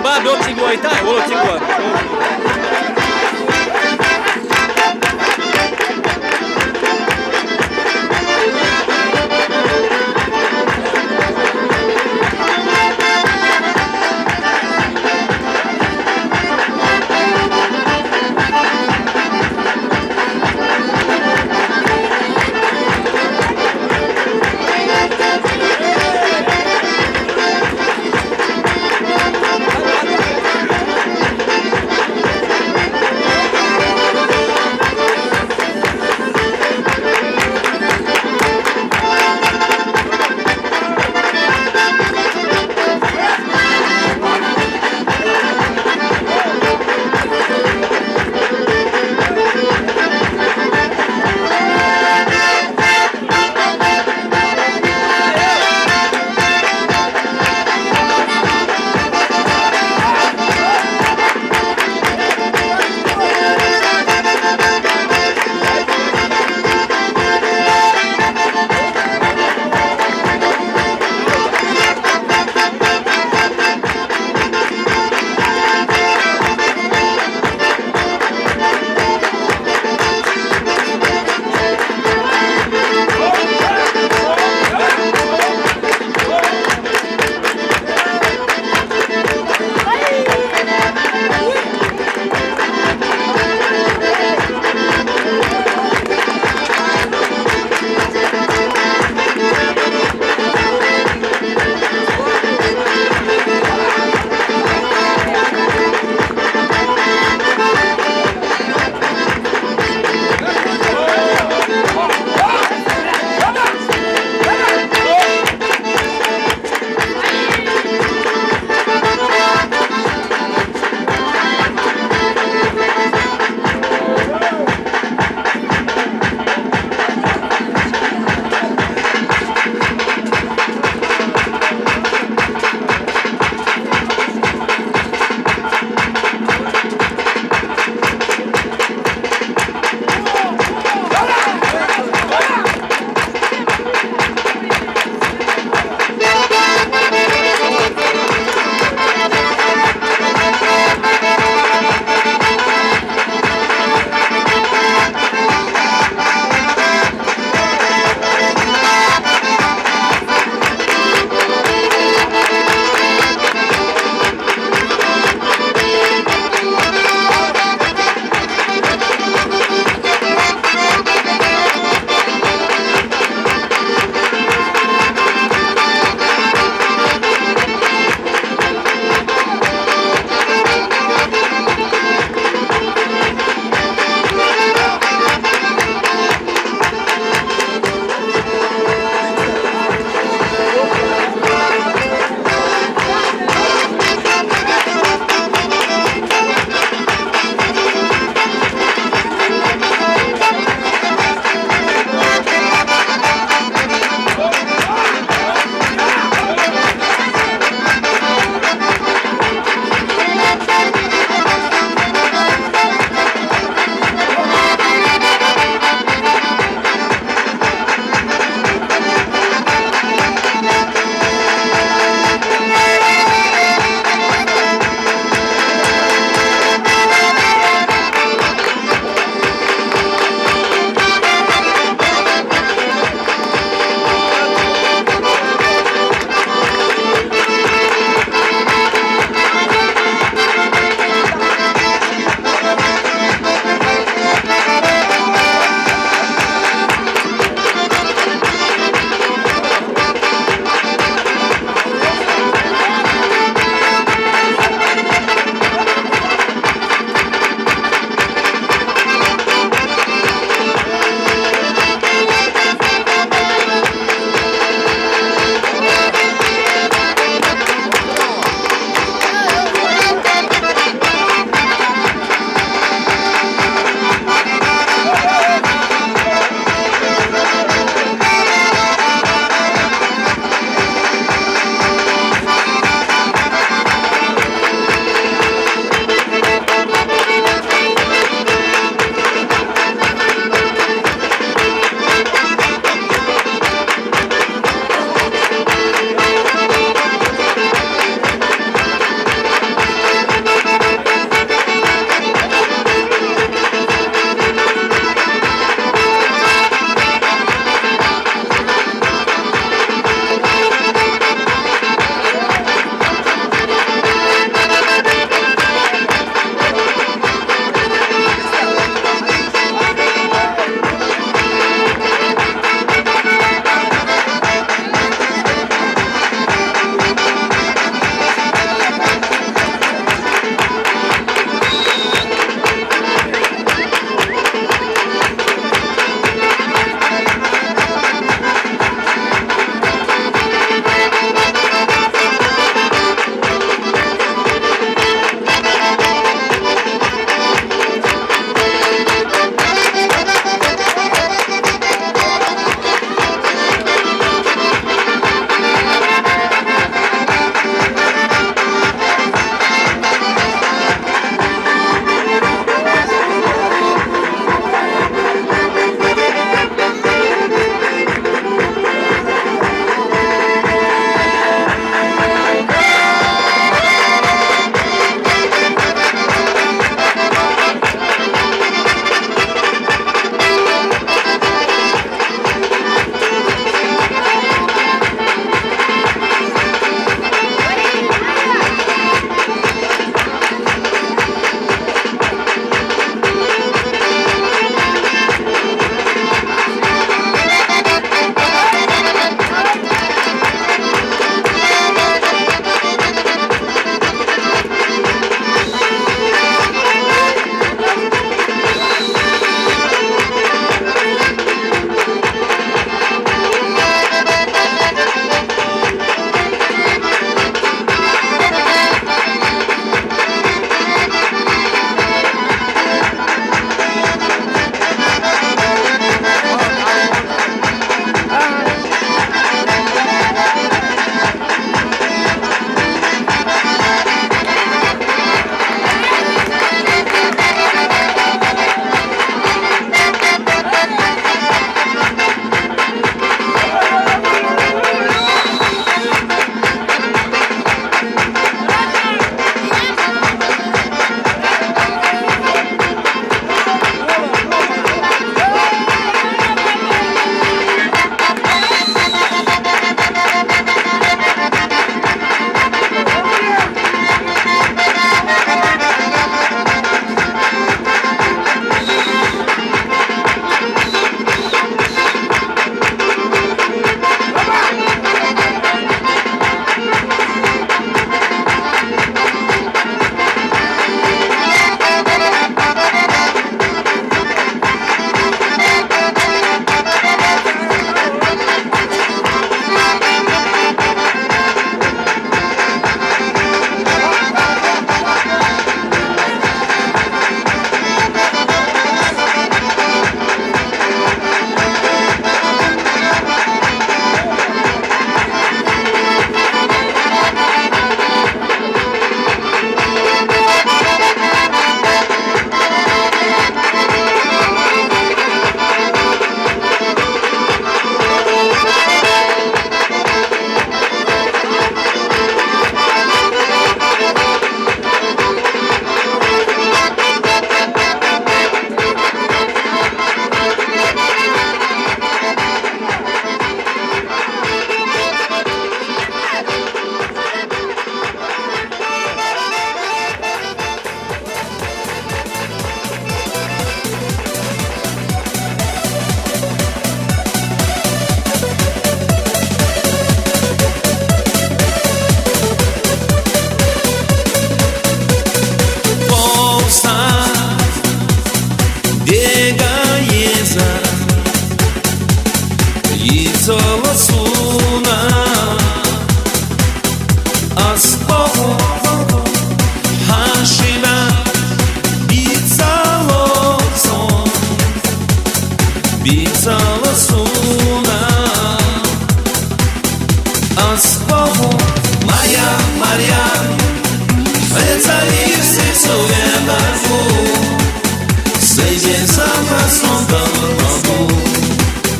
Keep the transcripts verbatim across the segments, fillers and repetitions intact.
Ba do tigwa ita, wolo tigwa.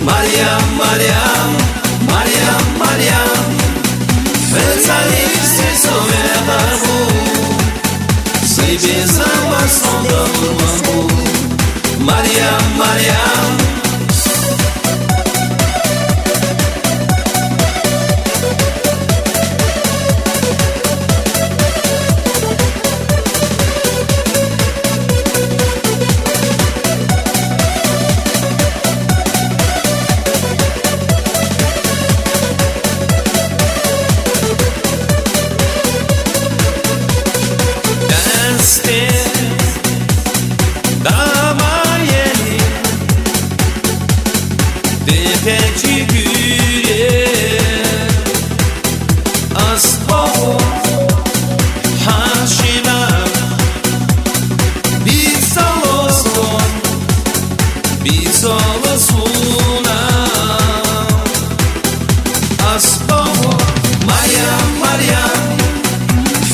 Maria, Maria, Maria, Maria, Maria, Maria, Maria. Deste damaye de fecigüye aspoho hashina bitsalos Bisolo suna aspoho Maria, Maria,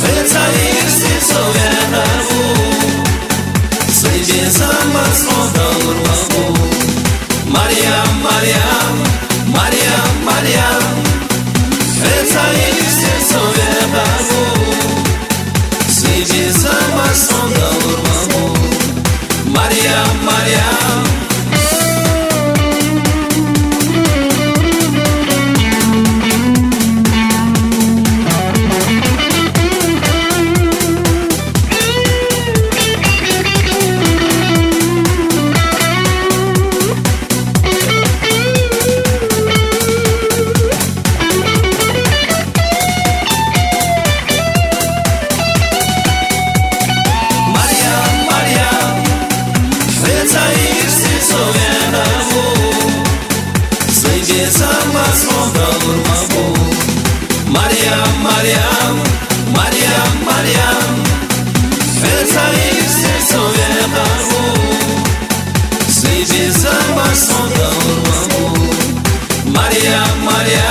fetsa isi sovena u. Sebe samba spontan urmamo. Maria, Maria, Maria, Maria, fetsa isi sovena u. Sebe samba spontan urmamo. Maria, Maria. Maria, Maria, fetsa isi sovena u. Sebe samba spontan urmamo. Maria, Maria, Maria, Maria, fetsa isi sovena u. Sebe samba spontan urmamo. Maria, Maria.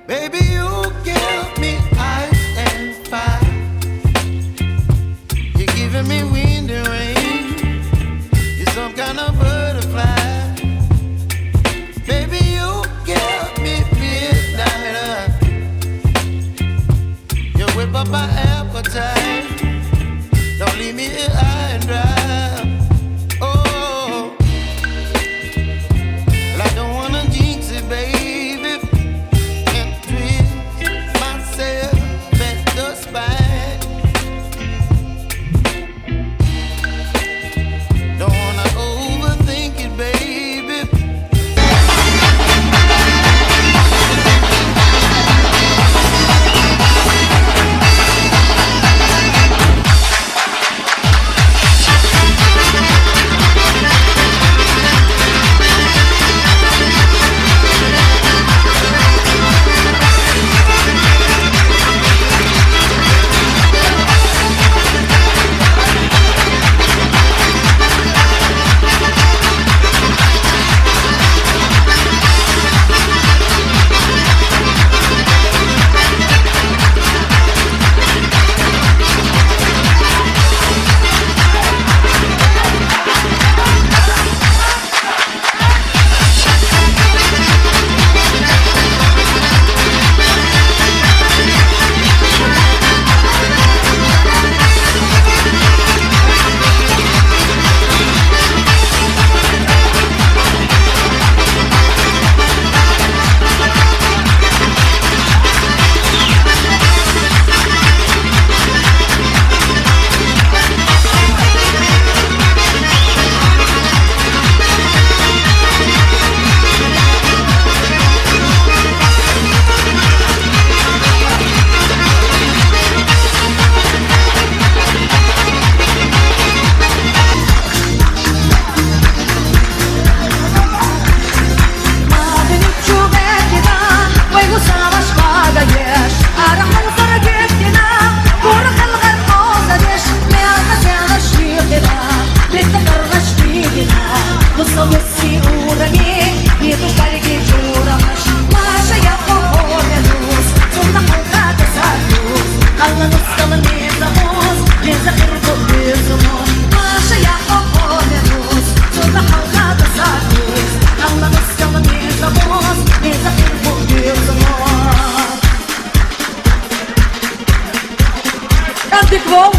Baby, you give me ice and fire. You're giving me wind and rain. You're some kind of butterfly. Baby, you give me midnight. You whip up my appetite. Don't leave me here high and dry. Oh, well, I don't wanna jinx it, baby. Can't twist myself at the spine. Don't wanna overthink it, baby. Cântico bom.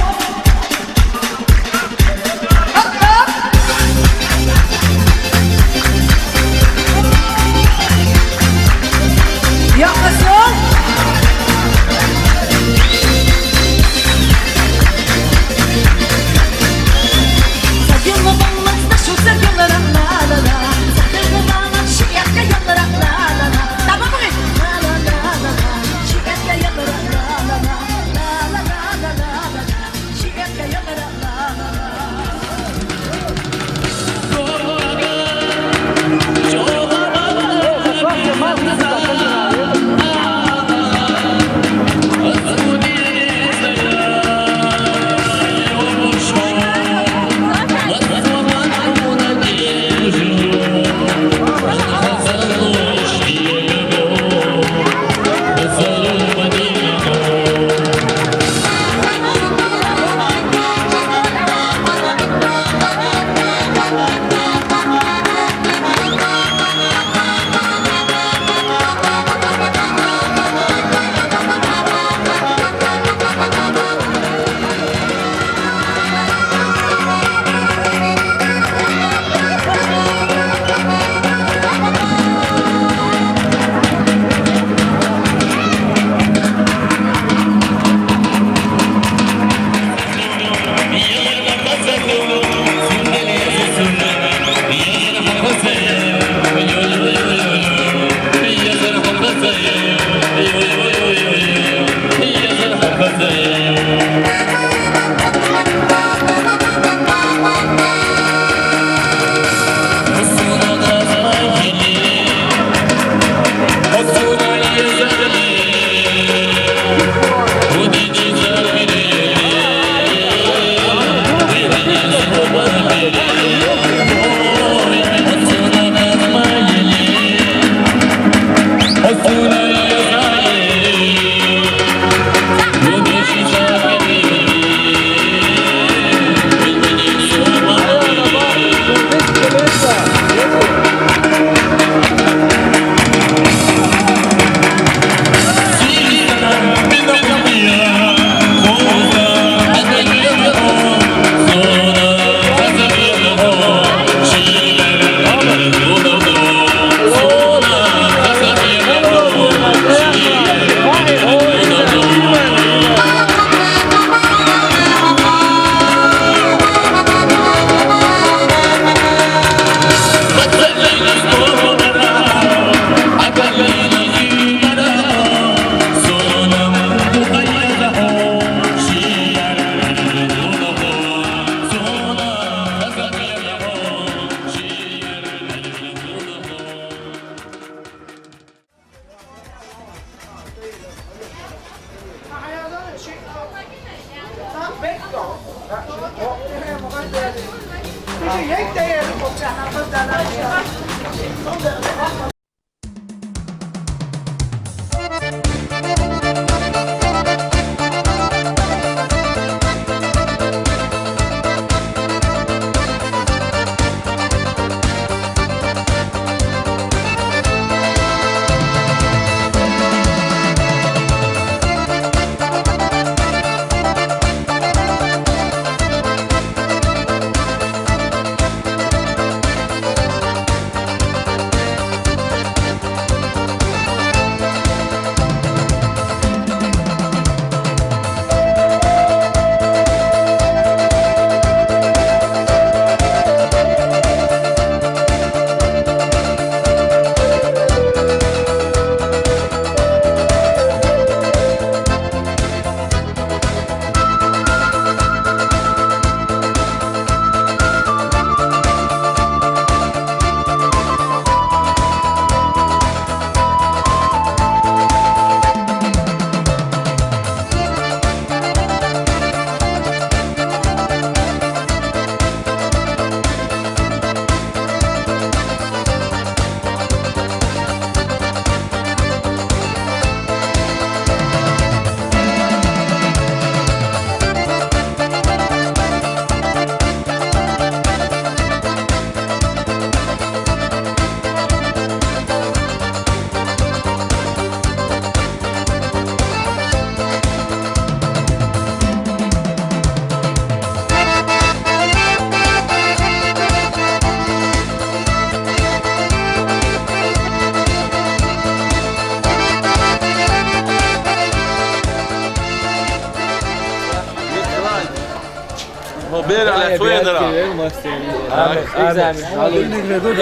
هو بيرع على سويدرا.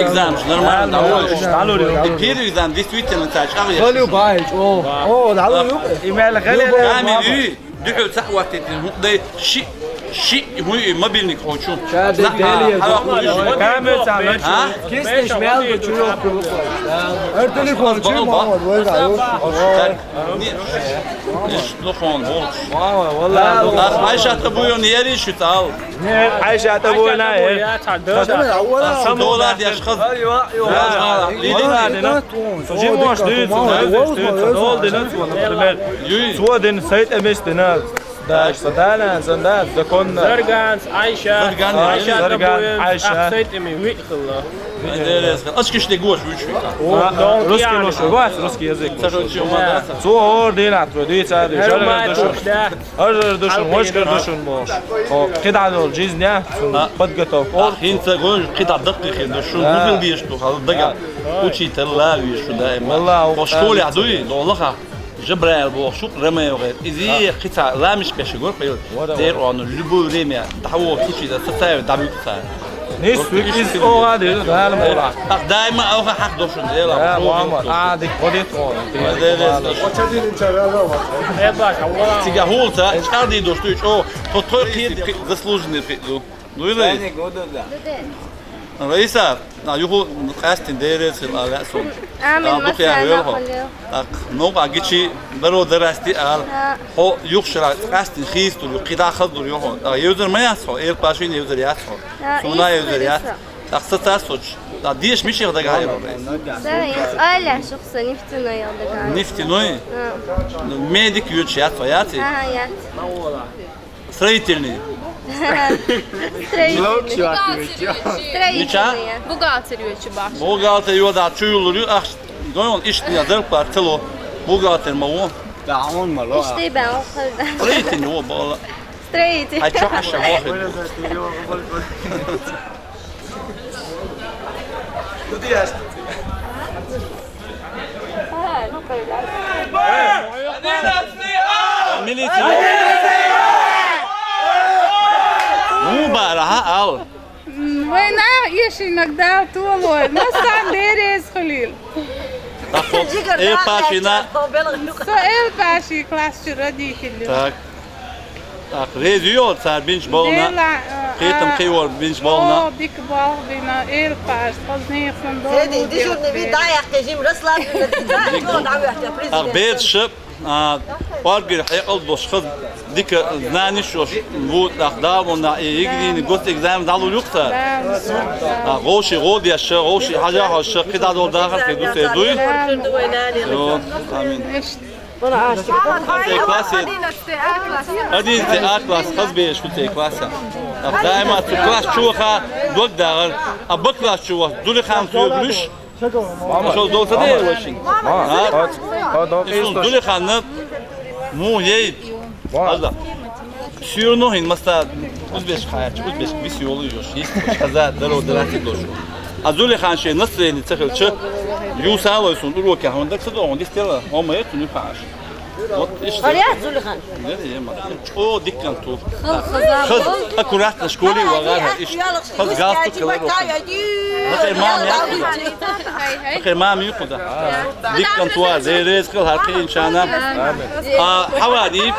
Экзамен, нормально. تعالوا اليوم. كثير экзамен, действительно, انت شغل. О, تعالوا اليوم. Имел غالي. Камер үй, дүхүл сахватит, дай ши, ши, мобильник хочу. Камер сам. Ха? Кистиш мел чуйо. Эр телефон чуйо. Иш лохон бол. Валла. Айшата буюн ери шутал. Не, Айшата буюн ери. Доллар яшхаз. Лидин. Жимош дыц, дол дыц, например. Цо дин сайт эмес дина. Даже садана, занда, законно. Зарганс, Айша. Зарган, Айша, Зарган, Айша. Сайт эми вит хылла. Ачкиш де гош вичвика. Русский лош, вас, русский язык. Цо ор дин атро, дыц, дыц. Ар душун, вочкар душун бош. О, кидадол жизня, подготовка. Хинца гон кида дакки хин душун, гугл диш ту хал дага. Учитель ла виш даим. Валла, о школе дуй, долаха. Жабраил бохшук, Ромео гэр. Изи кица ламиш пеши гор, пел. Дер он любое время, дахво учитель составит дабюкса. Не суик из ога дер, да, мола. Ах, даима ога хак дошун, дела. А, дик ходит он. Цига хулта, чарди дошту, чо, то той кид заслуженный кид. Ну или? Раиса, а юху къастин дерес ил аля сон. Амин. Духя вел хо. Так, ну а гичи баро дарасти ал. Хо юхшра къастин хисту, кида хазур юху. А юзер маяс хо, эр пашин юзер яс хо. Суна юзер яс. Так, сата соч. Да, диш миших да гайро. Да, из аля шухса нефтяной да гайро. Нефтяной? Медик юч яс хо, яти? Ага, яти. Строительный. Строительный. Бухгалтер ючи. Бухгалтер ючи баш. Бухгалтер юда чуюлур ю, ах, дойон ишти я зарплата тыло. Бухгалтер ма о. Да, он мало. Ишти бен о. Строительный о бала. Строитель. А чё аша о? Милиция. Мубара, ха, ал. Война ещё иногда толой, но сам берез хулил. Эл пашина. Со эл паши класс родители. Так. Так, рез юйол цар бинч болна. Хетам кивор бинч болна. О, бик бол бина, эл паш, позднее сон дол. Седи, дежурный вида, я кежим расслабился. Так, бед шып, а, Паргир хьекъал долуш хаза дика знаниш йолуш ву тӀаккха Дала мукъ лахь и ЕГЭ-н госэкзамен дӀалур ю-кх цара. А, гӀовший гӀо деш, гӀовший хьажа хьожуш, кхидӀа долу дахар хир ду церан дуй. Йо, амин. Церан классе, одиннадцатый А класс хаза бераш бу церан классе. ТӀаккха даима цу класс чу ваха дог дагӀар, а Б класс чу ваха Зулихан соьгуш. Шо долу ца дера вайшинга? А? Зулиханна муха яй? Аза. Всё равно хӀинца масса узбечка хаьттича, узбечка виса йолу йош, йист хаза даро дараци дош. А Зулихан шен настроение ца хилча, юсалой суна урокехь, хӀунда ца догӀун дистела, хӀума яц, ну, хьаш. Вот иштта. Хьал яц, Зулихан? Не, не, ма. О, диккан ту. Хаза, аккуратно школе вагӀар, иш. Хаз галстук хилар. Хай мама яхуда. Хай мама юхуда. Диккан туа, зерез хил, хьаркхи иншана. А, хьавани,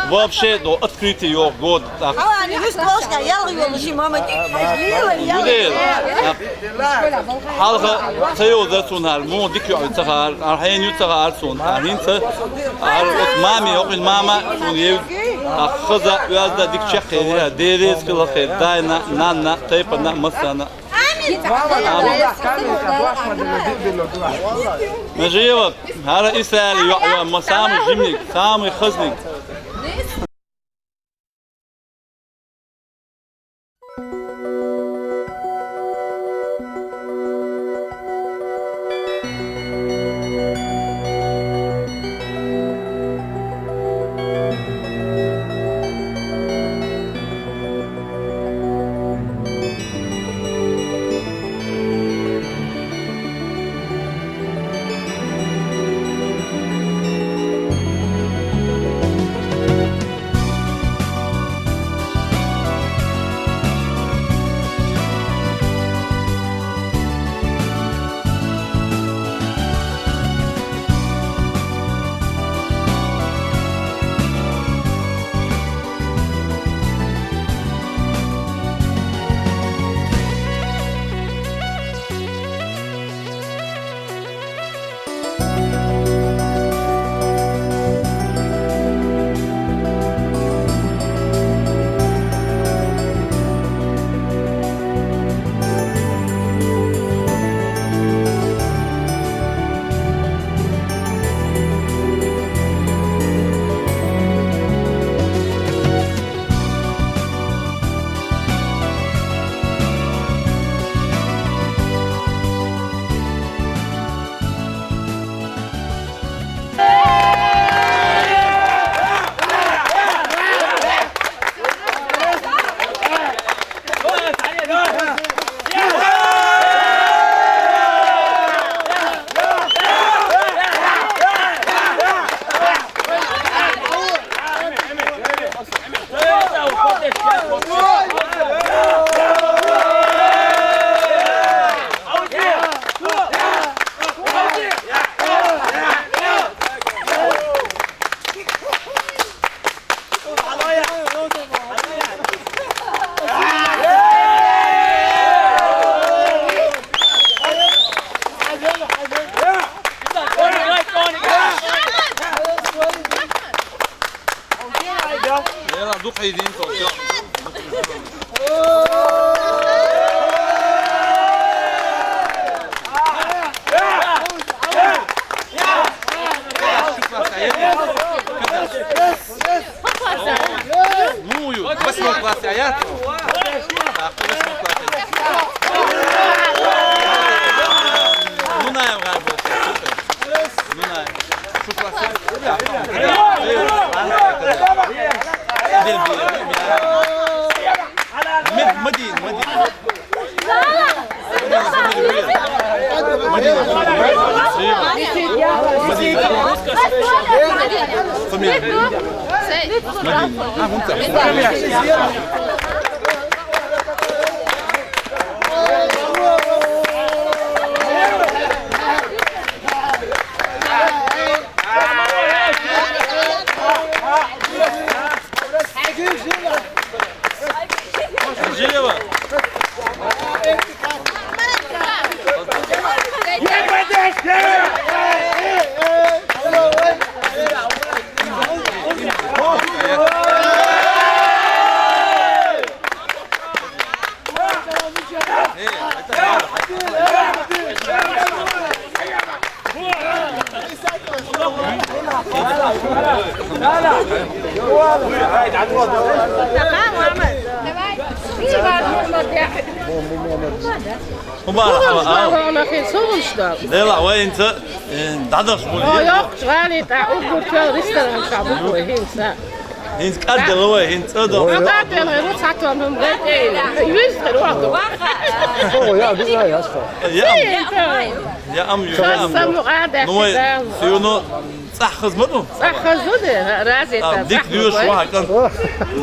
вообще, до открытый йо, год. Хьавани, юс ложка, ял йолу ши мама. Юдел. Хьалха ца йоза цунна хӀара, муха дика йоӀ ю ца хаар, хӀара хьенан ю ца хаар цунна, хӀара хӀинца, хӀара оцу мами, хӀокхуьнан мама цунна евза, а хаза, оьзда дика чекхъели, хӀара деррис хила хир, дайна, нанна, тайпана, массана. Амин. Нажиева, хӀара Исраил йоӀ ю, ма самый жиманиг, самый хазниг. Ну, ю, восьмой класс, а я? Так, восьмой класс. Ну, на, я в гарбу. Ну, на. Шу класс, я? Мад-, Мадин, Мадин. Живо! Мубарак, а? Ана хин согъуш да. Дела, вай инца, э, дадаш були. О, ёх, чгъали, та, угур, чо, ресторан, ша, бу, хин, са. Хин каддела вай, хин цада. Ва каддела, ру, сатон, хум, гайтейла. Юз, ру, аду. О, я, ду, я, я, ста. Я, ам. Я, ам, ю, я, ам. Саму, а, да, Ну, вай, да. Сюно, Цӏа хазмаду? Цӏа хазуди, рази А, та, дик цӏа душ хазуди. Ва кан.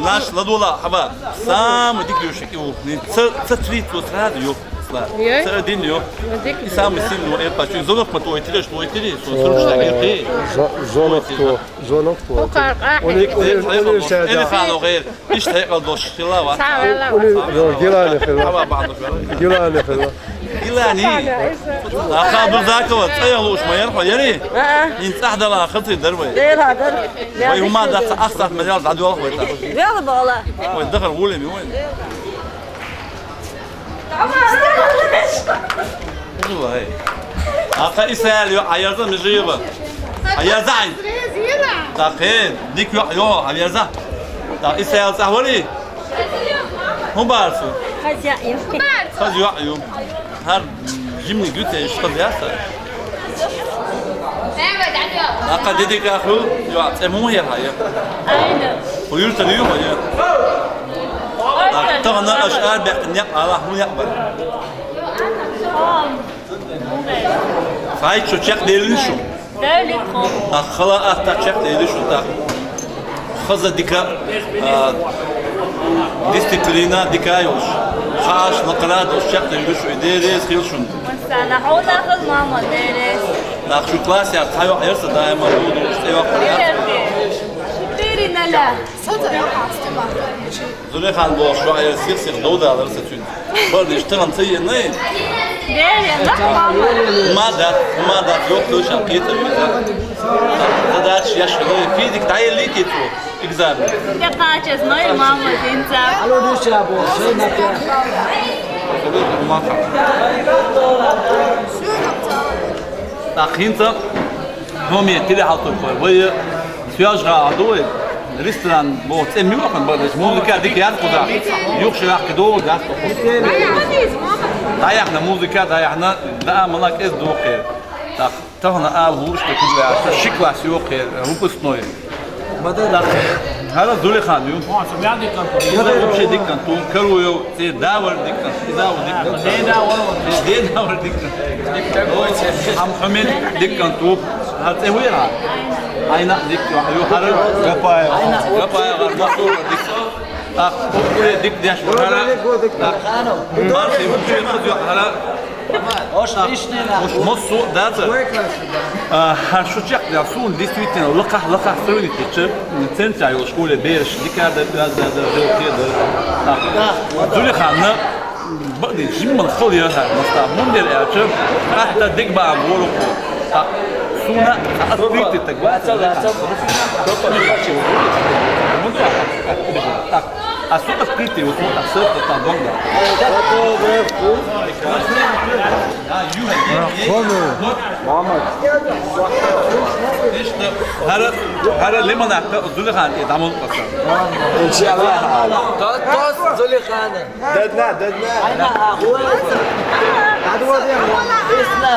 Наш ладула хаба. Сам дик душ ки у. Ца, ца три цу сразу ю. Сла. Е? Ца один ю. Дик И самый душ. Сильный, э, почти. Зонов мат ой тиреш, ой тири. Со сручна гирти. Зо-, зонов то, зонов то. О, ка-, ка-, Уни, уни, Э, уни, э, шада. Э, хано гэр. Ишт хекъал дош хила ва. Савела. Уни, ё, гилани хила. Ава баъду хила. Гилани хила. Илани. Аха Абдурзакова, цӀе луш ма яр хо яри? А. Ин цӀахдала хати дарвай. Дера дар. Вай ума да ахсат ма ял дадвал хо та. Вела бала. Вай дахар гуле ми вай. Зулай. Аха Исаил ё аяза мижиева. Аяза ин. Тахе, дик ё ё аяза. Та Исаил цӀа вали. Хубарсу. Хазяин. Хазяин. Гьар жимни гуте иш хазяса. Ака дедик аху, ё, цӀе мугьер гьая. Айна. Уюрта ю гьая. Тагъна ашар бекъ няк Аллагь му яба. Фай чучек делин шу. Делин хо. Ахла атта чек делин шу та. Хаза дика, а, дисциплина дика юш. Хаш лакрадош чек делин шу. Дерес хил шун. Масана хона хаз мама дерес. Нахшу класс я, тайо ерса даима дуду, эва. Дерес. Шуперинала. Саза астема. Зулейхан бо шуайер сих-сих довдалар сацун. Бар диш тагъан цайе не? Дерен, да, мама. Мадат, мадат, ёх, тушан, кета, ёх. Задач, я школа, физик, дай лики ту, экзамен. Я качес, но и мама, динца. Алло, душа, бо, шей на пя. Ахинца, номер, теле халтур кой. Вы Сюяжгъа адуй, ресторан бо цӀе мивахан бадеш, музыка дик яд куда. Юх ширах кидо, газ куда. Даяхна музыка, даяхна, да, мала кез духе. Так, тагъна а луш те куда, ши класс юхе, выпускной. Так, гьара Зулейхан ю. Вообще диккан ту, кару ю. Ци давар диккан, ци давар диккан. Де давар. Де давар диккан. Ам хамин диккан ту. Гьар цӀе вира. Айна диккан. Ю гьар Гапаева. Гапаева, Масура диккан. Так, уе дик деш гьар. Так. Марси, уе хазю гьар. Ош ишнена. Ош мосу даца. А, гьар шучек я сун действительно лаках, лаках сравнить чеб. Центр ю школе берш, дикада, да, да, да, да, да. Зулейханна, бади, жимман хал я гьар, маста, мундер я чеб, атта дик ба вору. Так, суна, открытый так, ва, ца, ца, ца. Так. А су открытый, вот, вот, а су это там, да. Гьара, гьара лимонад, Зулейхан, и дамон паса. Иншаллах. Тос, тос, Зулейхан. Дадна, дадна. Айна, а, хуэ. Дадна, дадна. Исна.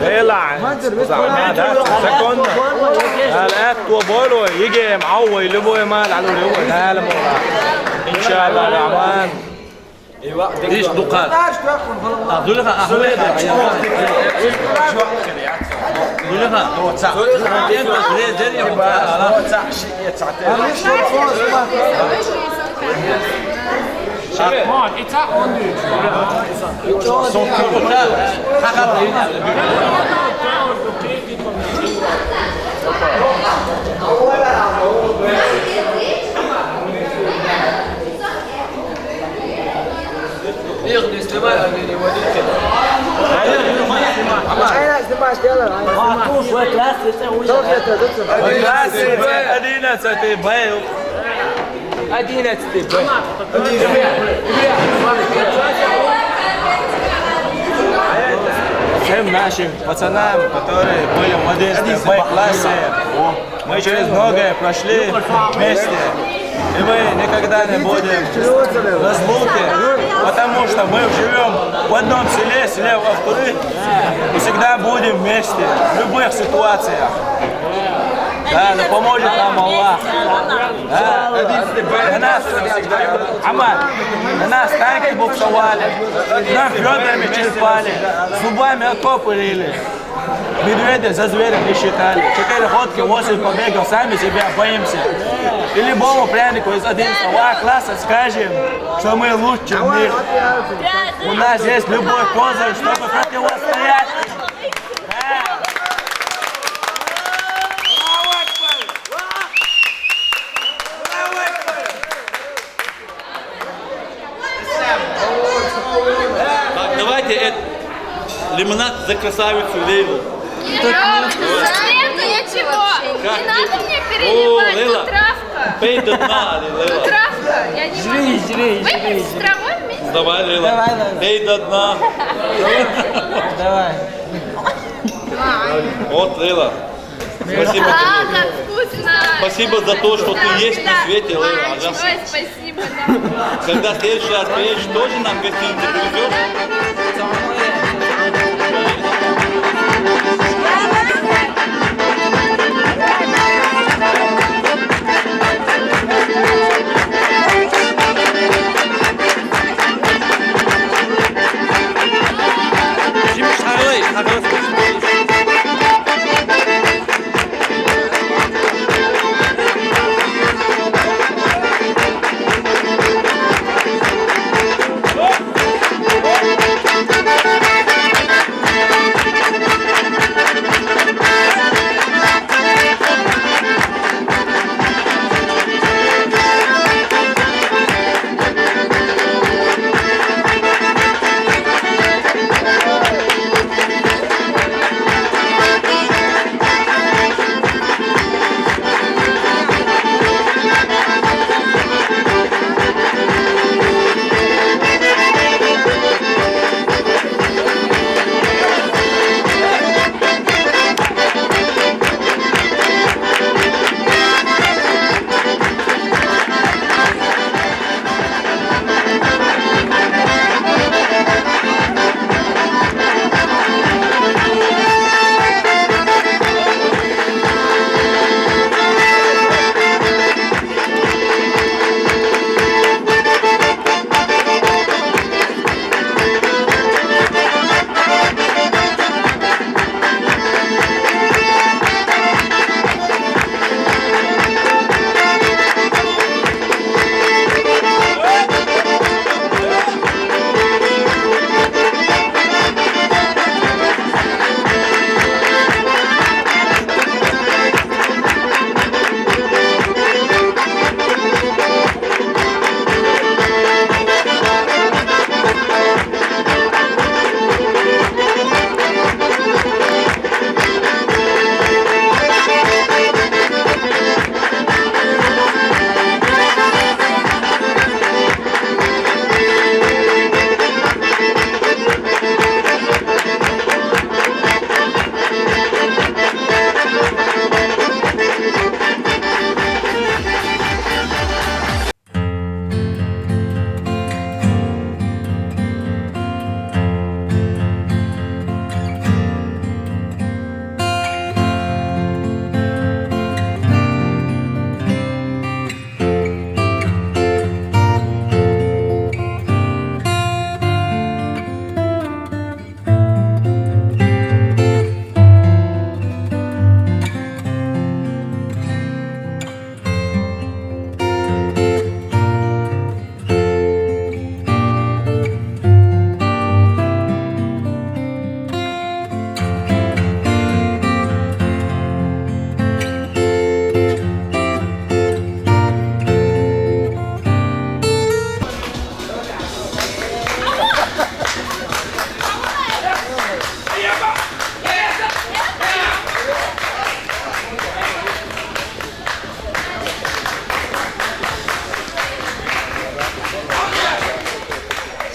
Эла. Законно. Аль-эт тоболо, иге, мауэ, любое мал, алу, любое, аль-мура. Иншаллах, Рахман. Иш дукъа. Зулейхан, ахуе да. Зулейхан. Зулейхан. Ма, ица он дюйм. Их, не снимай, они не водители. Айна, снимай, сделай, айна, снимай. Кто это, кто это? Одиннадцатый Б, одиннадцатый Б. Одиннадцатый Б. Нашим пацанам, которые были в одиннадцатом Б классе, мы через многое прошли вместе. И мы никогда не будем в разлуке, потому что мы живем в одном селе, селе Вавкуры, и всегда будем вместе в любых ситуациях. Да, да поможет нам Аллах. Да. На нас, Амар, на нас танки буксовали, нам ведрами черпали, зубами окопы рыли. Медведя за зверя не считали. Четыре ходки, восемь побегов, сами себя боимся. И любому прянику из одиннадцатого класса скажем, что мы лучше них. У нас есть любой козырь, чтобы противостоять. Так, давайте это, лимонад за красавицу Лейлу. Не надо, не надо ничего. Как? Не надо мне переливать, Лейла, тут травка. Пей до дна, Лейла. Тут травка, я не могу. Жри, жри, жри, жри. Выпить с травой вместе? Давай, Лейла. Давай, Лейла. Пей до дна. Давай. Вот, Лейла. Спасибо тебе. А, как вкусно. Спасибо за то, что ты есть на свете, Лейла. Ага. Ой, спасибо, да. Когда в следующий раз приедешь, тоже нам гостинцы привезёшь?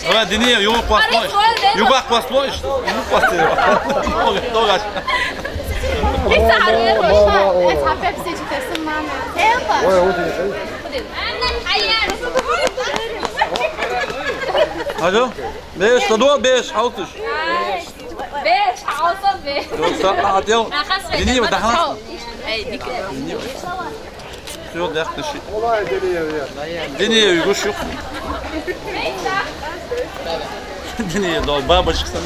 Давай, Динеев, югах кхоссалаш. Югах кхоссалаш. Югах кхоссалаш. Югах кхоссалаш. Ма, ма, ма, ма. Ой, вот это. Алло, беш, садо, беш, хьалташ. Беш, хьалташ, беш. Йо, са, а, дел. Динеев, дахана. Эй, дика. Всё, дехташи. Динеев, гуш юх. Динеев, дол бабочка сан.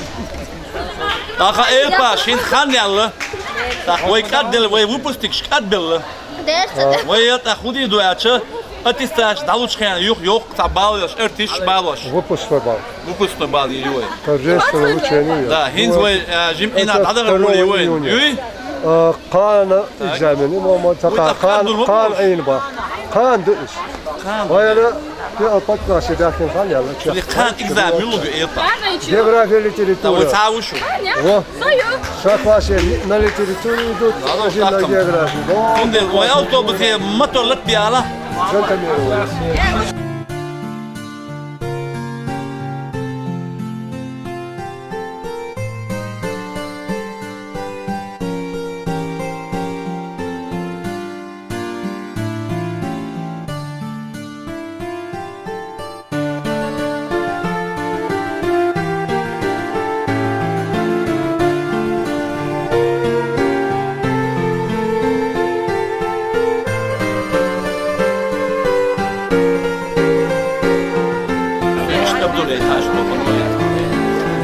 Аха, Эльпаш, хӀинца хан яьлла. Так, вай кӀадделла, вай выпускникаш кӀадбелла. Дерт. Вай я тӀаккха хӀу дийр ду аьлча, аттестаташ дӀалучу хенахь юха йоккха цхьа балл еш, артисташ баллаш. Выпускной балл. Выпускной балл ю вай. Торжественное вручение. Да, хӀинца вай, а, жимхьина дӀадахар ю вай. Юй? А, кхана экзамен, ма, ма, ца кхана, кхана Ӏийна бах. Кхана ду иш. Вай ара, я, а, паккаш даьхкина хан яьлла. Шуьга кхана экзамен мила ю, Эльпаш? География, литература. Да, вай ца вушу. Во. Ша классе на литературу идут, один на географию. Цундела вай автобусе мотор латта биала. Жантамир.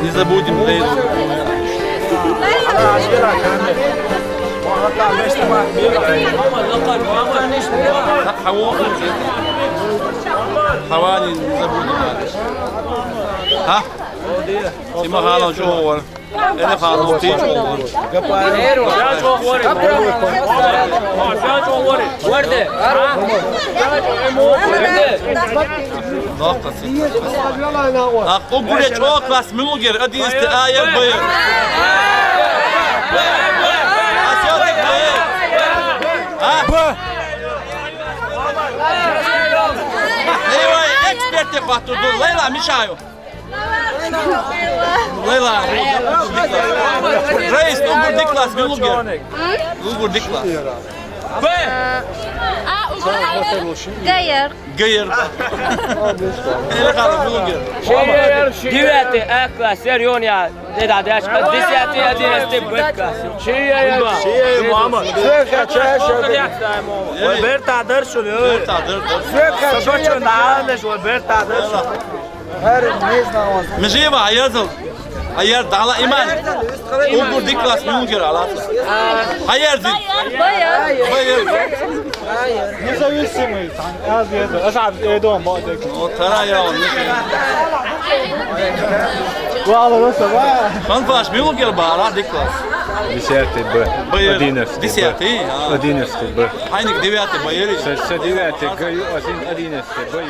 Не забудем Лейлу. Хьавани, не забудем. Хьа? Сима ханал чӀогӀа вара. Эли ханал кхин чӀогӀа вара. Нокъа сима. Нокъа уггаре чӀогӀа класс муьлгер, одиннадцатый А яр, Б яр? А всё-таки Б яр. А? Б. Эй, вай, эксперте хаттар ду. Лейла, мешаю. Лейла. Раис, уггар дика класс муьлгер? Уггар дика класс. Б. А, уггар. Г яр. Г яр. Эли ханал муьлгер? Девятый А класс яр, йоӀ я. Деда, дяшка, десятый, одиннадцатый Б класс. Шиъ я, шиъ я, Мухьаммад. Вай бертадар шуна, ой. Бертадар. Вай бертадар шуна. Мижева, Аязов. Аяр дала иман. Уггар дика класс муьлгер алаца. Аяр ди. Баяр. Баяр. Независимый, там, аз еду. Аз ам еду, мо дек. О, тара я, он. Вала роса, ва. Хан паш муьлгер бара дика класс? Десятый Б. Б. Одиннадцатый Б. Десятый, а. Одиннадцатый Б. Айник девятый Б, ери. Со, со девятый Г, один одиннадцатый Б.